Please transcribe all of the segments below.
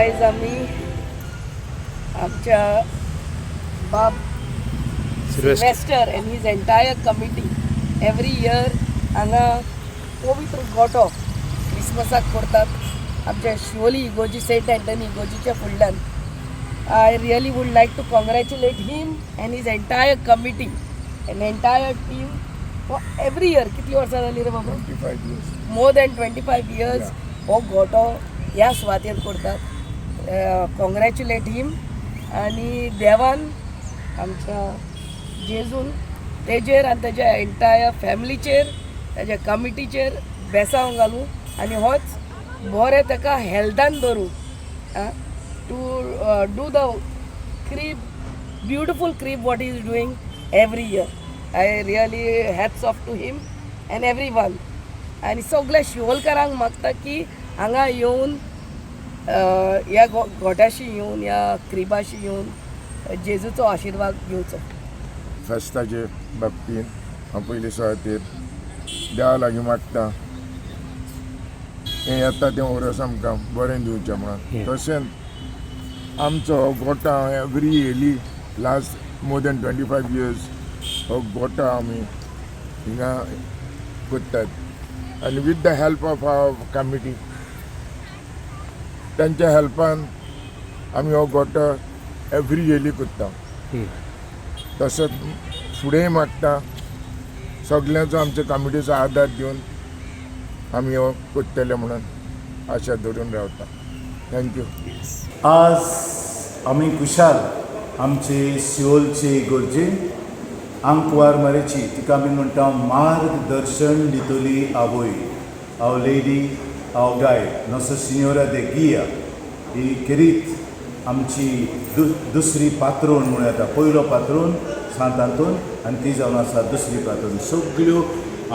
आयज आमी आमच्या बाब Sylvester and his entire committee every year हांगा पवित्र गोटो क्रिसमसाक करतात आमच्या शिवोली इगोजी, सेंट अँटनी इगोजीच्या फुडल्यान. I really would like to congratulate him and his entire committee and entire team for every year. कितली वर्सां जाली रे बाबा? 25 years. More than 25 years हो गोटो ह्या सुवातेर करतात. कॉंग्रॅच्युलेट हिम आनी देवान आमच्या जेजून तेजेर आनी तेज्या एंटायर फॅमिलीचेर, तेज्या कमिटीचेर बेसांव घालूं आनी होच बरें ताका हेल्थान दवरूं to do the crib, beautiful crib, what he's doing every year. I really hats off to him and everyone. आनी सगल्या शिवोलकारांक मागता की हांगा येवन ह्या गोट्याशी येवन, ह्या क्रिबाशी येवन जेजूचो आशिर्वाद घेवचो. फेस्ताचे बाबतींत हांव पयले सुवातेर देवा लागीं मागता, हें येता तें वर्स आमकां बरें दिवचें म्हणून. तशेंच आमचो हो गोटो every yearly, last more than 25 years हो गोटो आमी हिंगा करतात आनी with the help of our committee, तांच्या हेल्पान आमी हो गोटो एवरी इयरली करता. तसोच फुडेंय मागता, सगल्यांचो, आमच्या कमिटीचो आदार दिवन आमी हो करतले म्हणून आशा धरून रावता. Thank you. आज आमी खुशाल आमचे सिओलचे इगर्जेन आंकवार मारेची, तिका आमी म्हणटा मार्गदर्शन दितली आवय, our lady, our guide, Nossa Senhora de Guia. ही खेरीत आमची दुसरी पात्रोन म्हणूं येता. पयलो पात्रोन सांत आंतोन आनी ती जावन आसा दुसरी पात्रोन. सगल्यो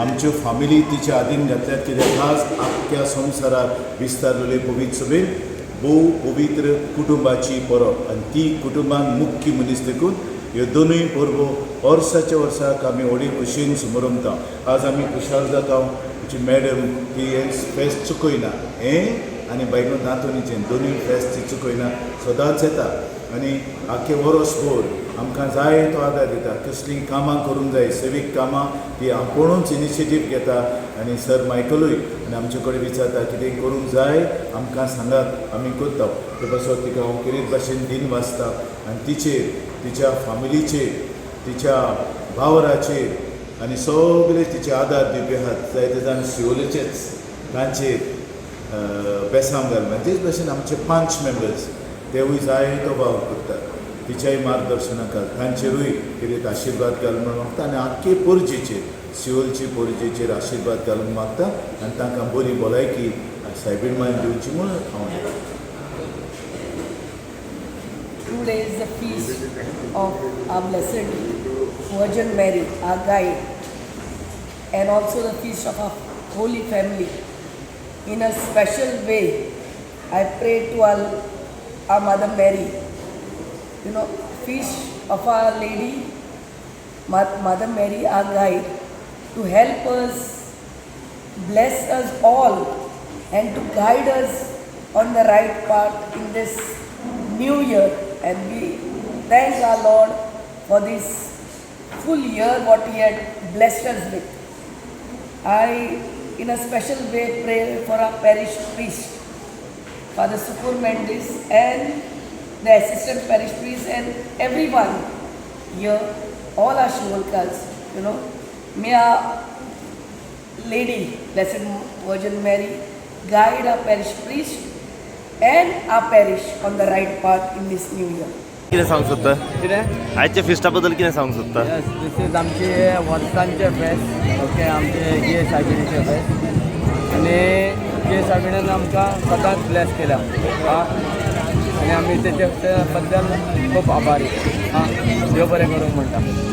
आमच्यो फामिली तिच्या आदीन घातल्यात, कित्याक आज आख्ख्या संवसाराक विस्तारलेले पवित्र सभेन भोव पवित्र कुटुंबाची परब आनी ती कुटुंबान मुख्य मनीस. देखून ह्यो दोनूय परबो वर्साच्या वर्साक आमी व्हडली खुशयेन समरमता. आज आमी खुशाल जाता. आमची मॅडम ती हें फेस्त चुकयना. हें आनी बायगून नातोनीचें दोनूय फेस्त ती चुकयना, सदांच येता आनी आख्खें वरसभर आमकां जाय तो आदार दिता. कसलीं कामां करूंक जाय, सिवीक कामां, ती आपुणूच इनिशिएटीव घेता आनी सर मायकलूय आनी आमचे कडेन विचारता, कितें करूंक जाय आमकां सांगात, आमी करता. ते पासत तिका हांव खेरीत भाशेन दिन वाचता आनी तिचेर, तिच्या फामिलीचेर, तिच्या भावराचेर आनी सगळे तिचे आदार दिवपी आहात जायते जाण शिवोलेचेच, तांचेर बेसांव घालून. आनी तेच भाशेन आमचे पांच मेंबर्स, तेवूय जाय तो वावर करतात. तिच्याय मार्गदर्शना खाल तांचेरूय कितें आशिर्वाद घालून म्हूण मागता आनी आख्खे पोरजेचेर, सिओलचे पोरजेचेर आशिर्वाद घालूंक मागता आनी तांकां बरी भलायकी सायबीण मायन दिवची म्हूण हांव Today is the feast of our Blessed Virgin Mary, our guide, and also the feast of our Holy Family. In a special way, I pray to our Mother Mary. Feast of Our Lady, Mother Mary, our guide, to help us, bless us all, and to guide us on the right path in this new year. And we thank our Lord for this full year what He had blessed us with. I, in a special way, pray for our parish priest, Father Sukur Mendes, and the assistant parish priest, and everyone here, all our Shivolkars. May our Lady, Blessed Virgin Mary, guide our parish priest and our parish on the right path in this new year. कितें सांगूंक सोदता? कितें? आयच्या fiesta बद्दल कितें सांगूंक सोदता? येस, this is आमचे वर्सांचे फेस्त, ओके, आमचे गिये सायबिणीचे फेस्त आनी गिये सायबिणीन आमकां सदांच ब्लेस केल्या आं आनी आमी तेचे बद्दल खूब आभारी आं. देव बरें करूंक म्हणटा.